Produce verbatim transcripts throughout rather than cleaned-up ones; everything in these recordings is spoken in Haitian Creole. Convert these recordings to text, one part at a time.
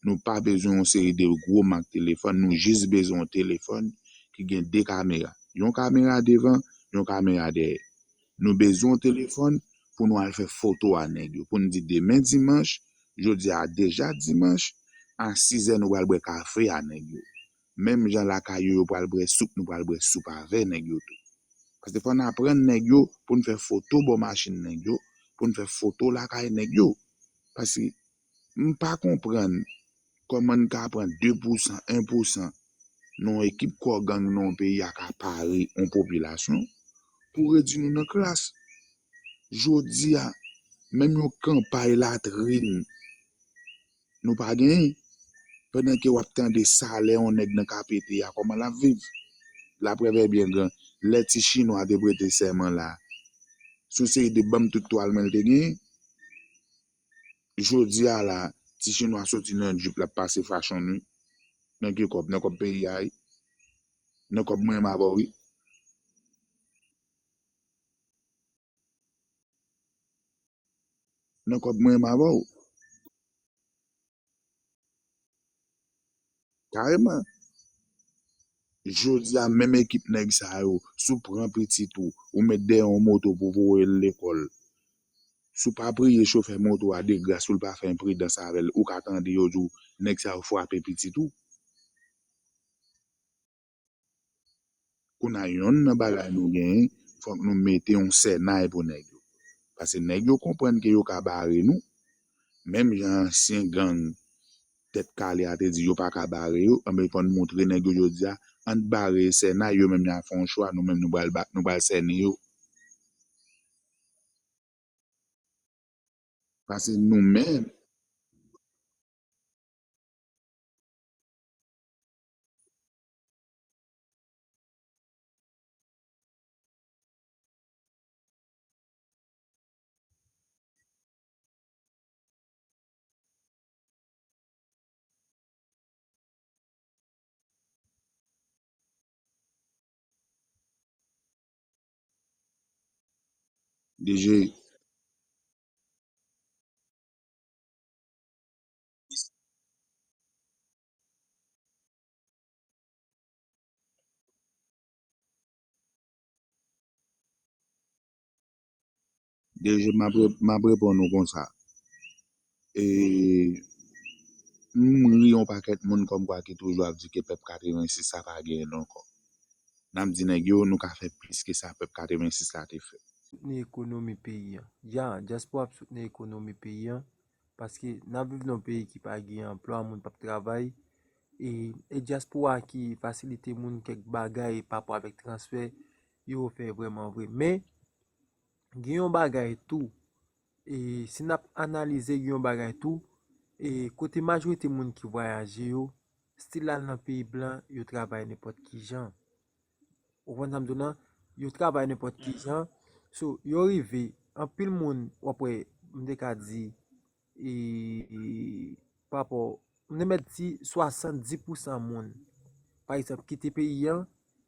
Nou pa bezwen yon seri de gwo mak telefòn, nou jis bezwen yon telefòn ki gen de kamera. Yon kamera devan, yon kamera dèyè. Nou bezwen yon telefòn pou nou al fè foto a nèg yo, pou n di demen dimanch, jodi a deja dimanch, a sizè nou pral bwè kafe a nèg yo. Menm jan lakay yo, yo pral bwè soup, nou pral bwè soup avè nèg yo tou. Paske fò n aprann nèg yo pou n fè foto bò machin nèg yo, pou n fè foto lakay nèg yo. Paske m pa konprann kòman n ka pran de pousan, en pousan nan yon ekip kò gang nan yon peyi a ka pare yon popilasyon pou redui nou nan klas. Jodi a, menm yon kanpay latrin nou pa genyen. Pandan ke w ap tande salè yon nèg nan K P T a, kòman l ap viv? Laprèv è byen gran, lè ti chinwa te prete sèman la, sou seri de banm tout twal mwen l te genyen. Jodi a la, ti chinwa soti nan jip, l ap pase Fashion Week. Nan ki kòb? Nan kòb peyi a, wi. Nan kòb mwen menm avè w, wi. Nan kòb mwen menm avè w. Kareman. Jodi a, menm ekip nèg sa yo, si w pran pitit ou, ou met dèyè yon moto pou voye l lekòl, si w pa priye chofè moto a de gras pou l pa fè enpridans avè l, ou ka tande yo di w, nèg sa yo frape pitit ou. Kounye a, yonn nan bagay nou genyen, fòk nou mete yon sènay pou nèg yo. Paske nèg yo konprann ke yo ka bare nou. Menm jan ansyen gang Tèt Kale a te di yo pa ka bare yo, anben fò n montre nèg yo jodi a, ann bare sènay, yo menm y a fè yon chwa, nou menm nou pral ba, nou pral sènen yo. Paske nou menm, D J. D J, m ap re-, m ap reponn ou konsa. E, m ri yon pakèt moun kòmkwa ki toujou ap di ke pèp katrevensis la pa genyen l ankò. N ap di nèg yo, nou ka fè plis ke sa pèp katrevensis la te fè. Soutni ekonomi peyi an. Ya, dyaspora ap soutni ekonomi peyi an, paske n ap viv nan yon peyi ki pa gen anplwa, moun p ap travay, e, e dyaspora ki fasilite moun kèk bagay pa rapò avèk transfè yo fè vrèman vre. Men, gen yon bagay tou, e, si n ap analize, gen yon bagay tou, e, kote majorite moun ki vwayaje yo, still al nan peyi blan, yo travay nenpòt ki jan. Ou konprann sa m di w lan? Yo travay nenpòt ki jan. So, yo rive, anpil moun, w ap wè, m te ka di, e, e, pa rapò, m te mèt di swasanndis pousan moun, pa egzanp, kite peyi an,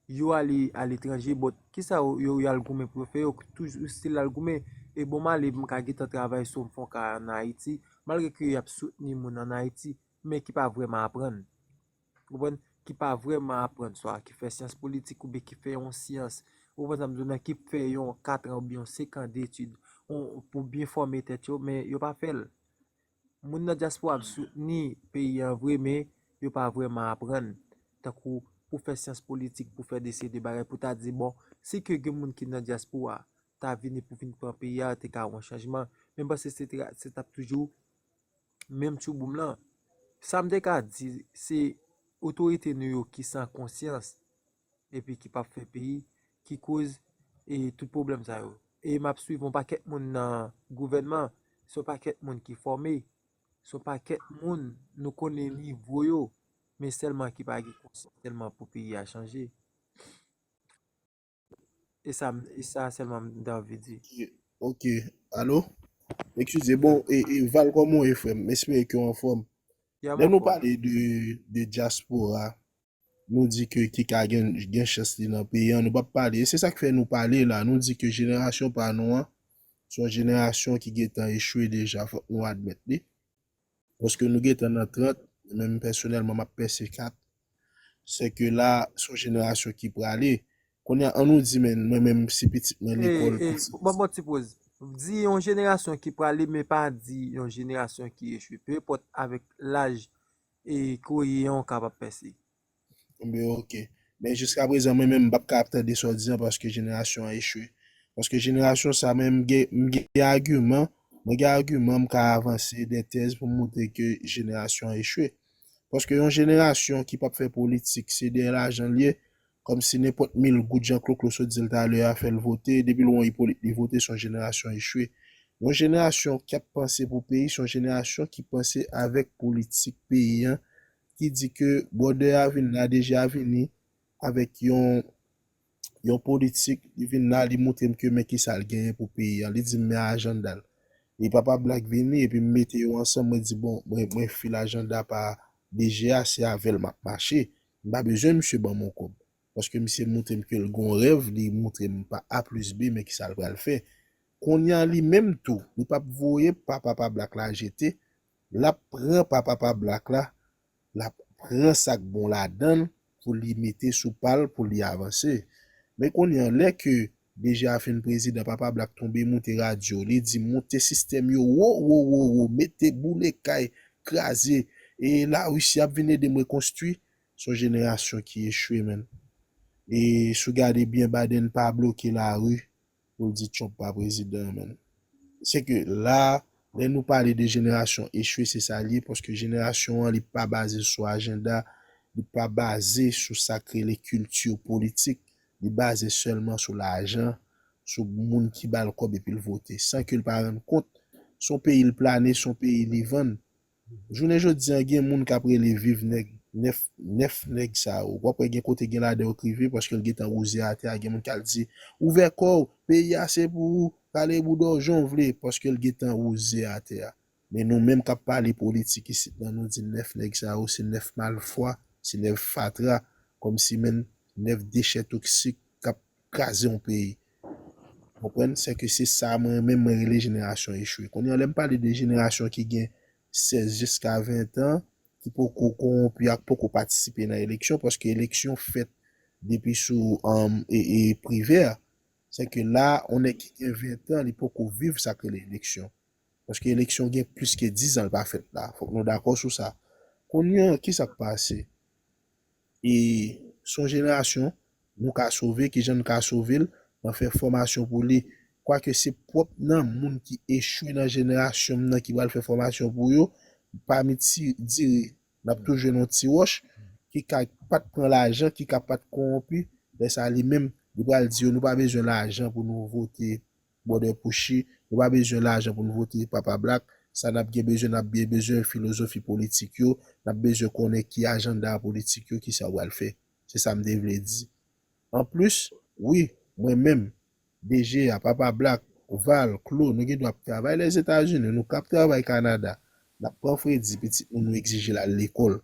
yo ale aletranje, but kisa yo, yo, yo al goumen pou yo fè, yo toujou still al goumen. E bon, m ale, m ka gentan travay, so m fè yon kay ann Ayiti, malgre ke y ap soutni moun ann Ayiti, men ki pa vrèman aprann. Ou konprann? Ki pa vrèman aprann, swa ki fè syans politik oubyen ki fè yon syans, ou konprann sa m di w lan, ki fè yon katran oubyen yon senkan detid, on, pou byen fòme tèt yo, men yo pa fè l. Moun nan dyaspora ap soutni peyi an vre, men yo pa vrèman aprann. Tankou pou fè syans politik, pou fè de seri de bagay, pou ta di, bon, si ke gen moun ki nan dyaspora ta vini pou vin pran peyi a, te ka yon chanjman. Men m panse se te, se t ap toujou menm tchouboum lan. Sa m te ka di, se otorite nou yo ki san konsyans epi ki p ap fè peyi, ki koz, e, tout pwoblèm sa yo. E m ap swiv yon pakèt moun nan gouvènman, se yon pakèt moun ki fòme, se yon pakèt moun nou konnen nivo yo, men sèlman ki pa gen konsyans sèlman pou peyi a chanje. E sa, e sa sèlman m te anvi di. Ok, ok. Alo? Eskize, bon, e, e Val, kòman w ye, frè m? M espere ke w anfòm. Ya, m anfòm. Lè nou pale de, de dyaspora, nou di ke ki ka gen, gen chans li nan peyi an, nou p ap pale. E se sa k fè nou pale la, nou di ke jenerasyon pa nou an, se yon jenerasyon ki gentan echwe deja, fòk nou admèt li. Paske nou gentan nan trant, Mwen menm pèsonèlman, m ap pèse kat. Se ke la, se yon jenerasyon ki prale. Kounye a, an nou di, men, mwen menm, si pitit mwen lekòl, pitit. Ban m yon ti poz. Di yon jenerasyon ki prale, men pa di yon jenerasyon ki echwe. Pe enpòt avèk laj e kote w ye an, w kapab pèse. Ebyen, oke. Men jiska prezan, mwen menm, m p ap ka ap tande sa w di an paske jenerasyon an echwe. Paske jenerasyon sa, men m gen, m gen agiman, mwen gen agiman, m ka avanse de tèz pou m montre ke jenerasyon an echwe. Paske yon jenerasyon ki p ap fè politik, se dèyè lajan l ye, kòmsi nenpòt mil goud, jan Kloklo sot di l talè a, fè l vote, depi l wè yon ipolit li vote, se yon jenerasyon echwe. Yon jenerasyon k ap panse pou peyi, se yon jenerasyon ki panse avèk politik peyi an, ki di ke bwòdè a vin la, DG a vini avèk yon, yon politik, li vin la, li montre m ke men kisa l genyen pou peyi an, li di m men ajanda l. E Papa Black vini, epi m mete yo ansanm, mwen di, bon, mwen, mwen fil ajanda pa DG a, se avè l m ap mache. M pa bezwen misye ban m yon kòb. Paske misye montre m ke l gon rèv, li montre m pa A plis B, men kisa l pral fè. Kounye a li menm tou, li p ap voye pa Papa Black la jete, l ap pran pa Papa Black la, l ap pran sa k bon ladan l pou li mete sou pa l pou li avanse. Men kounye a, lè ke DG a fin prezidan, Papa Black tonbe moute radyo, li di moute sistèm yo wo, wo, wo, wo, mete boule kay, kraze, e Larisi ap vin ede m rekonstwi, se yon jenerasyon ki echwe, menn. E si w gade byen, Biden pa bloke lari pou l di Trump pa prezidan, menn. Se ke la, lè nou pale de jenerasyon echwe, se sa l ye, paske jenerasyon an, li pa baze sou ajanda, li pa baze sou sa k rele kilti politik, li baze sèlman sou lajan, sou moun ki ba l kòb epi l vote, san ke l pa rann kont, se yon peyi l plane, se yon peyi li vann. Jounen jodi a, gen moun k ap rele viv nèg, nèf, nèf nèg sa yo. W ap wè gen kote gen ladan yo k rive paske l gentan wouze atè a. Gen moun k al di, ouvè kò w, peyi a se pou ou, pale bouda w jan w vle, paske l gentan wouze atè a. Men nou menm k ap pale politik isit la, nou di nèf nèg sa yo, se nèf malfwa, se nèf fatra, kòmsi menm nèf dechè toksik k ap kraze yon peyi. Konprann? Se ke se sa mwen menm mwen rele jenerasyon echwe. Kounye a, lè m pale de jenerasyon ki gen sèz jiska ven an, ki poko kowonpi ak poko patisipe nan eleksyon, paske eleksyon fèt depi sou, um, e, e, Privè. Se ke la, yon nèg ki gen ven an, li poko viv sa k rele eleksyon. Paske eleksyon gen plis ke diz an l pa fèt la. Fòk nou dakò sou sa. Kounye a, kisa k pase? E se yon jenerasyon nou ka sove, kijan n ka sove l? Nan fè fòmasyon pou li. Kwake se pwòp nan moun ki echwe nan jenerasyon m nan ki pral fè fòmasyon pou yo, pami ti diri, n ap toujou jwenn yon ti wòch ki ka pa t pran lajan, ki ka pa t kowonpi. Lè sa li menm, li pral di yo, nou pa bezwen lajan pou nou vote Brother Pushy, nou pa bezwen lajan pou n vote Papa Black. Sa n ap gen bezwen, n ap gen bezwen filozofi politik yo, n ap bezwen konnen ki ajanda politik yo, ki sa yo pral fè. Se sa m te vle di. Anplis, wi, mwen menm, DG a, Papa Black, Val, Clo, nou gen dwa ap travay Lèzetazini, nou k ap travay Kanada. N ap pran fredi, pitit nou, nou egzije l al lekòl.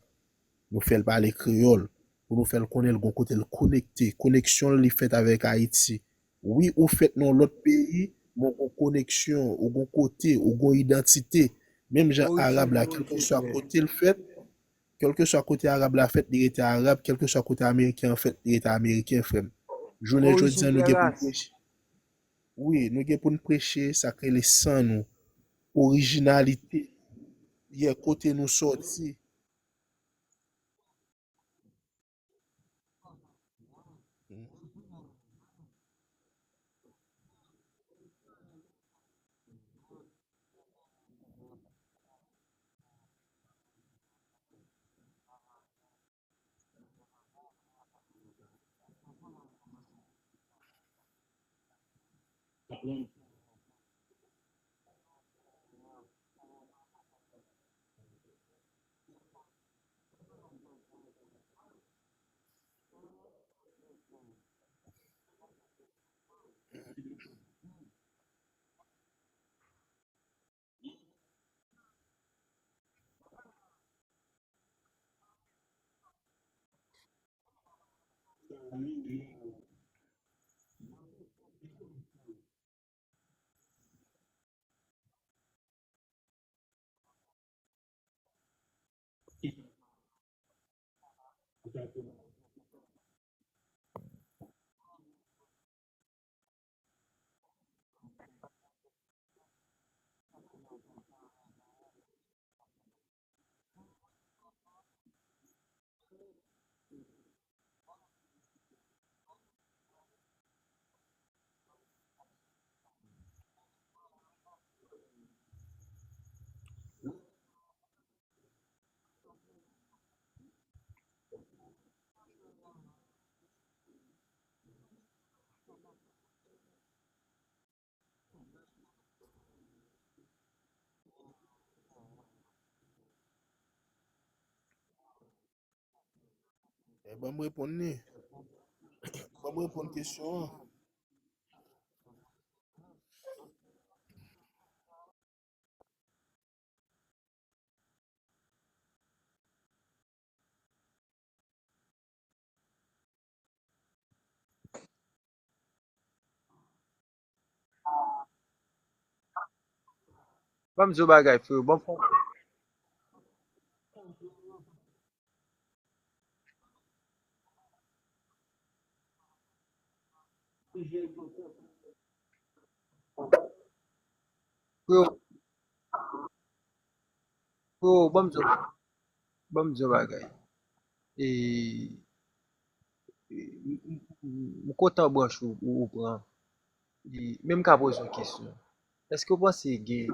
Nou fè l pale kreyòl, pou nou fè l konnen l gon kote l konekte. Koneksyon l li fèt avèk Ayiti. Wi, ou fèt nan yon lòt peyi, men w gon koneksyon, ou gon kote, ou gon idantite. Menm jan Arab la, kèlkeswa kote l fèt, kèlkeswa kote Arab la fèt, li rete Arab, kèlkeswa kote Ameriken an fèt, li rete Ameriken, frè m. Jounen jodi a, nou gen pou n preche. Wi, nou gen pou n preche sa k rele san nou, orijinalite, yè kote nou sòti. E ban m reponn li. Ban m reponn kesyon an. Ban m di w bagay, freyo. Ban m fè Bro, bro, ban m di w, ban m di w bagay. E, e, m, m, m, m kontan branch ou, ou, ou pran. E, men m ka poze yon kesyon. Èske w panse gen,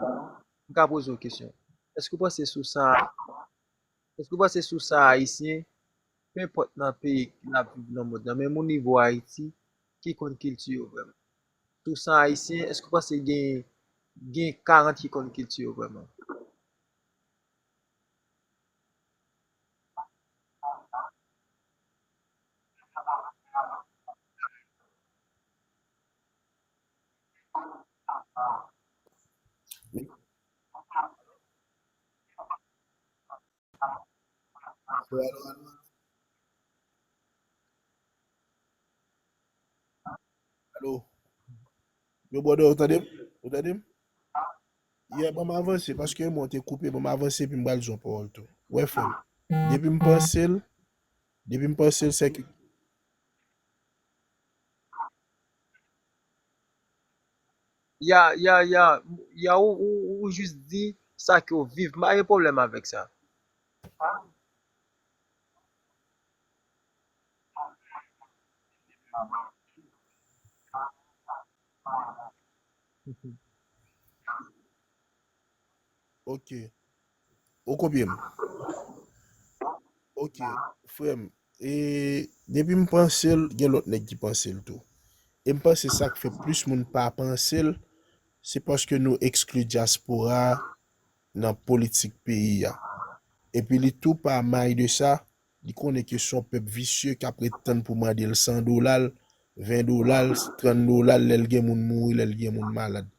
m ka poze yon kesyon. Èske w panse sou sa, èske w panse sou sa Ayisyen, penpòt nan peyi l ap viv nan mond lan, menm o nivo Ayiti, ki konn kilti yo vrèman? Sou san Ayisyen, èske w panse gen, gen karant ki konn kilti yo vrèman? Alo, alo, alo. Alo. Yo, brother, ou tande m? Ou tande m? Yeah, ban m avanse, paske mwen te koupe, ban m avanse, epi m pral di yon pawòl tou. Wè, frè m, depi m panse l, depi m panse l, se ke Ya, ya, ya, ya, ou, ou, ou jis di sa ke w viv. M pa gen pwoblèm avèk sa. Ok. Ou kopye m? Ok, frè m. E depi m panse l, gen lòt nèg ki panse l tou. E m panse sa k fè plis moun pa panse l, se paske nou ekskli dyaspora a nan politik peyi a. Epi li tou pa may de sa, li konnen ke se yon pèp visye k ap ret tann pou mande l san dola l, ven dola l, trant dola l, lè l gen moun mouri, lè l gen moun malad.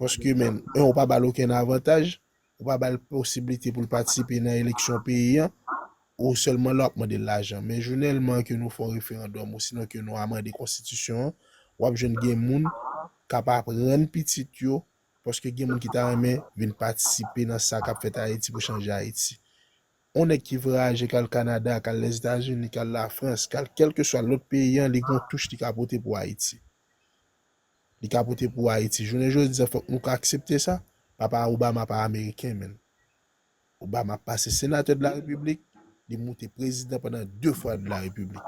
Paske, men, en, ou pa ba l okenn avantaj, ou pa ba l posiblite pou l patisipe nan eleksyon peyi a, ou sèlman la w ap mande l lajan. Men jounèlman ke nou fè yon referandòm, osinon ke nou amande konstitisyon an, w ap jwenn gen moun k ap aprann pitit yo, paske gen moun ki ta renmen vin patisipe nan sa k ap fèt Ayiti pou chanje Ayiti. On nèg ki vwayaje, k al Kanada, k al Lèzetazini, k al Lafrans, k al kèlkeswa lòt peyi an, li gen yon touch li ka pote pou Ayiti. Li ka pote pou Ayiti. Jounen jodi a, fòk nou ka aksepte sa. Papa Obama pa ameriken, menn. Obama pase senatè de la repiblik, li moute prezidan pandan de fwa de la repiblik.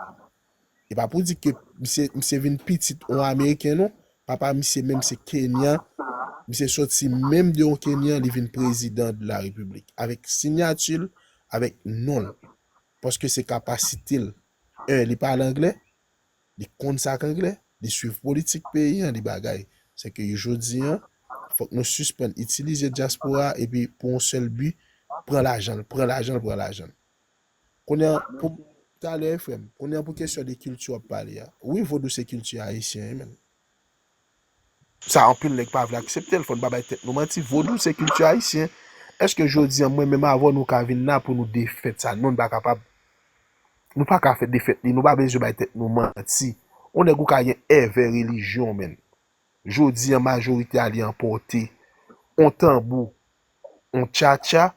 E pa pou di ke misye, misye vin pitit yon ameriken, non. Papa misye menm se kenyan. Misye soti menm de yon kenyan, li vin prezidan de la repiblik. Avèk siyati l, avèk non l. Paske se kapasite l. En, li pale anglè, li konn sa k anglè, li swiv politik peyi an, li bagay. Se ke jodi an, fòk nou sispann itilize dyaspora a epi pou yon sèl bi, pran lajan l, pran lajan l, pran lajan l. Kounye a, pou talè, frè m, kounye a pou kesyon de kilti w ap pale a. Wi, vodou se kilti ayisyen, wi, menn. Sa, anpil nèg pa vle aksepte l, fò n pa bay tèt nou manti. Vodou se kilti ayisyen. Èske jodi a, mwen menm avè w, nou ka vin la pou nou defèt sa? Non, n pa kapab. Nou pa ka fè defèt li, nou pa bezwen bay tèt nou manti. On nèg ou ka gen èvè relijyon, menn. Jodi a, majorite a li anpòte. On tanbou, on tchatcha,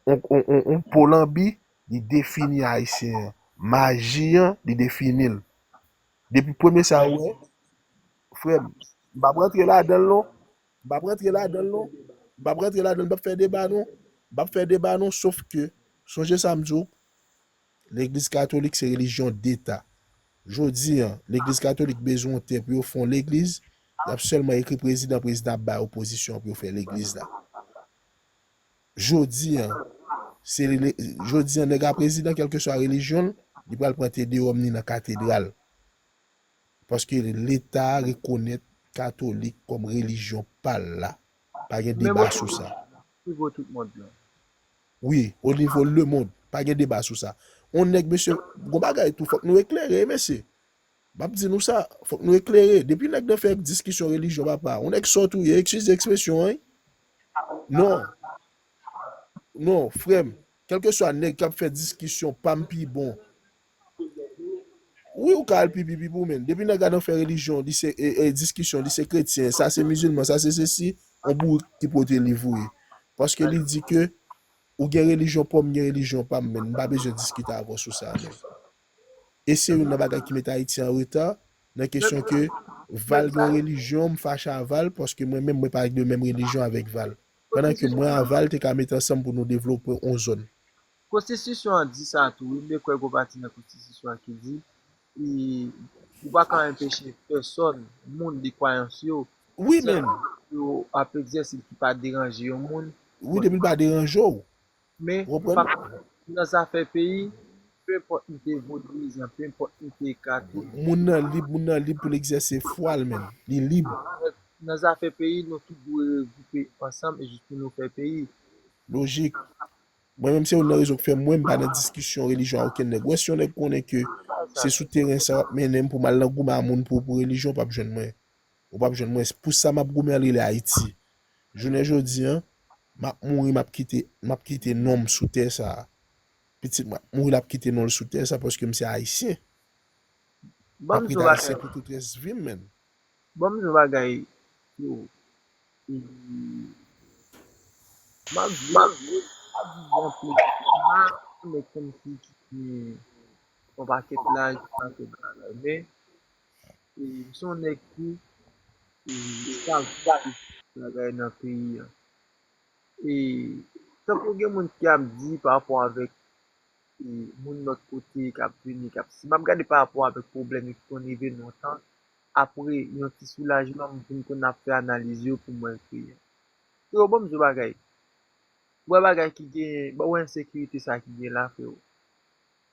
on, on, on, on polanbi, li defini ayisyen an. Maji an, li defini l. Depi premye sa ou wè, frè m, m p ap rantre ladan l non. M p ap rantre ladan l non. M p ap rantre ladan l, m p ap fè deba non. M p ap fè deba non, sof ke, sonje sa m di w, legliz katolik se relijyon deta. Jodi an, legliz katolik bezwen yon tè pou yo fè yon legliz, y ap sèlman ekri prezidan, prezidan ap bay opozisyon pou yo fè legliz la. Jodi an, se le- jodi an, nèg a prezidan, kèlkeswa relijyon l, li pral pran tedewòm ni nan katedral. Paske Leta rekonèt katolik kòm relijyon pa l la. Pa gen deba sou sa. Nivo tout mond lan. Wi, o nivo lemonn, pa gen deba sou sa. On nèg, mesye, gon bagay tou, fòk nou eklere, mesye. M ap di nou sa, fòk nou eklere. Depi nèg nan fè diskisyon relijyon, papa, on nèg sòt ou ye, eskize ekspresyon an, wi. Non. Non, frè m, kèlkeswa nèg k ap fè diskisyon pa m pi bon. Wi, ou ka al pi pi pi pou men. Depi nèg la nan fè relijyon, li se e, e, diskisyon, li se kretyen, sa se mizilman, sa se sesi, on bourik ki pote li voye. Paske li di ke ou gen relijyon pa w, m gen relijyon pa m, men m pa bezwen diskite avè w sou sa, men. E se youn nan bagay ki mete Ayiti an reta, nan kesyon ke Val gen yon relijyon, m fache a Val, paske mwen menm, mwen pa de menm relijyon avèk Val. Pandan ke mwen a Val te ka met ansanm pou nou devlope yon zòn. Konstitisyon an di sa tou, wi, m te kwè gon pati nan konstitisyon an ki di, e, ou pa ka anpeche pèsòn, moun, de kwayans yo, wi, men yo ap egzèse ki pa deranje yon moun. Wi, depi l pa deranje w. Men, ou konprann? Nan zafè peyi, pe enpòt nou te vodouizan, pe enpòt nou te katolik. Moun nan lib, moun nan lib pou l egzèse fwa l, men. Li lib. Nan zafè peyi, nou tout dwe regwoupe ansanm e jis pou nou fè peyi. Lojik. Mwen menm, se youn nan rezon k fè mwen, m pa nan diskisyon relijyon a okenn nèg. Ou wè, si yon nèg konnen ke se sou teren sa w ap mennen m pou m al nan goumen a moun pou, pou relijyon, w p ap jwenn mwen. Ou p ap jwenn mwen. Pou sa m ap goumen an rele Ayiti. Jounen jodi an, m ap mouri, m ap kite, m ap kite non m sou tè sa a. Pitit mwen ap mouri, l ap kite non l sou tè sa a paske m se Ayisyen. M ap rete Ayisyen pou tout rès vi m, menn. Ban m di w bagay, yo. E, m ap viv, m ap viv anpil. M pa yon nèg kòmsi ki gen yon pakèt laj, yon pakèt bagay, men, e, m se yon nèg ki, e, sav bagay nan peyi an. E, tankou gen moun ki ap di pa rapò avèk, e, moun lòt kote k ap vini, k ap, si m ap gade pa rapò avèk pwoblèm yo ki konn rive nou lontan, apre yon ti soulajman, m vin konn ap fè analiz yo pou mwen kreye. Freo, ban m di w bagay. Ou wè bagay ki gen, ban w wè ensekirite sa ki gen la, freo.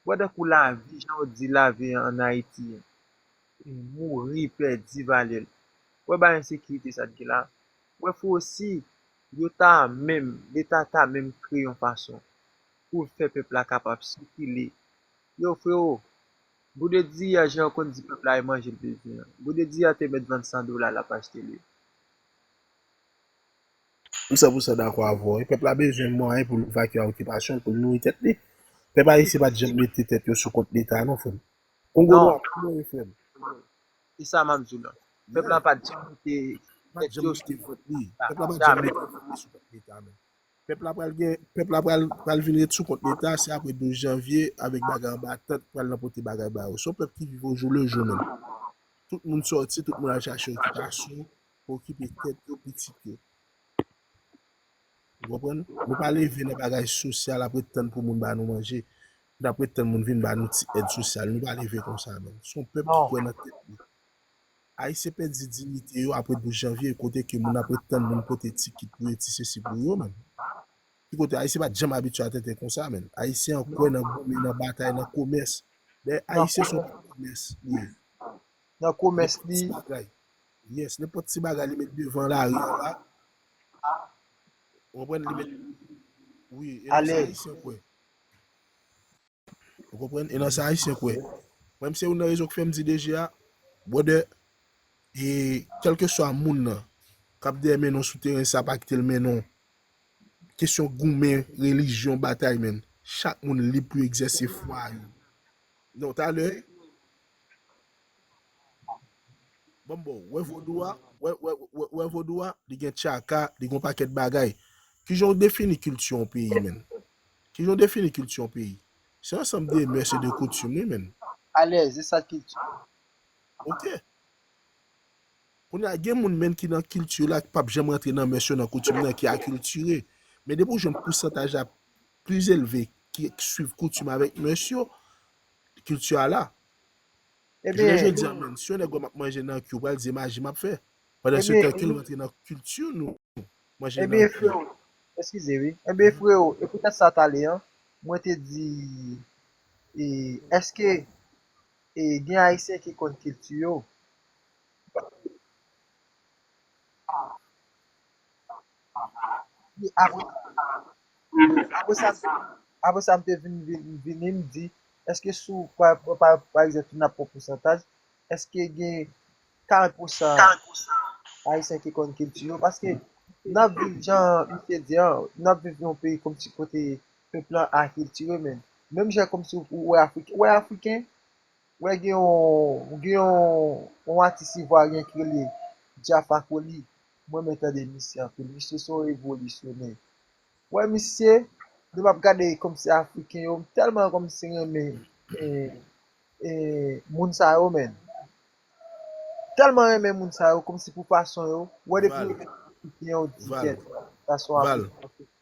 Ou wè tankou lavi, jan yo di lavi an, an Ayiti an. Mouri, pèdi valè l. Ou wè bagay ensekirite sa t gen la. Ou wè freo, si yo ta menm, Leta ta menm kreye yon fason pou l fè pèp la kapab sikile. Yo, freo, bout de diri a, jan yo konn di pèp la e manje l bezwen an. Bout de diri a te mèt vann san dola, l ap achte li. M san pou san dakò avè w. Pèp la bezwen mwayen pou l vakye a okipasyon l, pou l nouri tèt li. Pèp ayisyen pa t janm mete tèt yo sou kont Leta non, frè m. Kongo Nwa, kòman w ye, frè m? E sa m ap di w la. Pèp la pa t janm mete tèt yo sou kont Leta. Pèp la pa t janm mete vant li sou kont Leta, men. Pèp la pral gen, pèp la pral, pral vin ret sou kont Leta, se apre douz janvye, avèk bagay anba tant, pral nan pote bagay ba yo. Se yon pèp ki viv o jou le jou, menm. Tout moun sòti, tout moun al chache okipasyon, pou okipe tèt yo, pitit yo. Ou konprann? Nou pa leve nan bagay sosyal ap ret tann pou moun ba nou manje. N ap ret tann moun vin ba nou ti èd sosyal. Nou pa leve konsa, menm. Se yon pèp ki kwè nan tèt li. Ayisyen pèdi diyite yo apre douz janvye, kote ke moun ap ret tann moun pote ti kit pou yo, ti sesi pou yo, menm. Ki kote Ayisyen pa t janm abitye a tenten konsa, menm. Ayisyen an kwè nan goumen, nan batay, nan komès. Dayè, Ayisyen se yon pèp komès li ye. Nan komès li. Nenpòt ti bagay. Yes, nenpòt ti bagay li met devan lari an la. Ou konprann? Li met, wi, e nan sa Ayisyen kwè. Ou konprann? E nan sa Ayisyen kwè. Mwen, se youn nan rezon ki fè m di D G a, brother, e kèlkeswa moun nan k ap dèyè mennen w sou teren sa, pa kite l mennen w. Kesyon goumen, relijyon, batay, menm. Chak moun lib pou yo egzèse fwa yo. Non, talè, ban m ba w, wè vodou a, wè, wè, wè, wè vodou a, li gen tchaka, li gen yon pakèt bagay. Kijan w defini kilti yon peyi, menm? Kijan w defini kilti yon peyi? Se ansanm de mès e de koutim, wi, menn. Alèz, e sa kilti. Ok. Kounye a, gen moun menn ki nan kilti la, ki p ap janm rantre nan mès yo, nan koutim nan, ki akiltire. Men depi w jwenn pousantaj la pli elve ki swiv koutim avèk mès yo, kilti a la. Jounen jodi a, menn, si yon nèg wè m ap manje nan ki, ou pral di maji m ap fè. Pandan se tan ke l rantre nan kilti nou, manje nan ki. Eskize wi. Ebyen freo, e poutèt sa talè an, mwen te di, e, èske e, gen Ayisyen ki konn kilti yo? Apre sa, apre sa, m te vin, vin, vini, m di, èske sou, pa, pa, pa egzanp, si n ap pran pousantaj, èske gen karant pousan Ayisyen ki konn kilti yo? Paske n ap viv, jan misye di an, n ap viv nan yon peyi kòmsi kote pèp lan akiltire, men menm jan kòmsi ou wè Afriken, ou wè Afriken, wè gen yon, gen yon, yon atis ivwaryen ki rele Jaffa Koly. Mwen renmen tande misye anpil. Misye se yon revolisyonè. Wè misye, lè m ap gade kòmsi Afriken yo, m tèlman kòmsi renmen e, e, moun sa yo, menn. Tèlman renmen moun sa yo, kòmsi pou fason yo. Wè depi yo gen yon dikèt, sa se yon Afriken.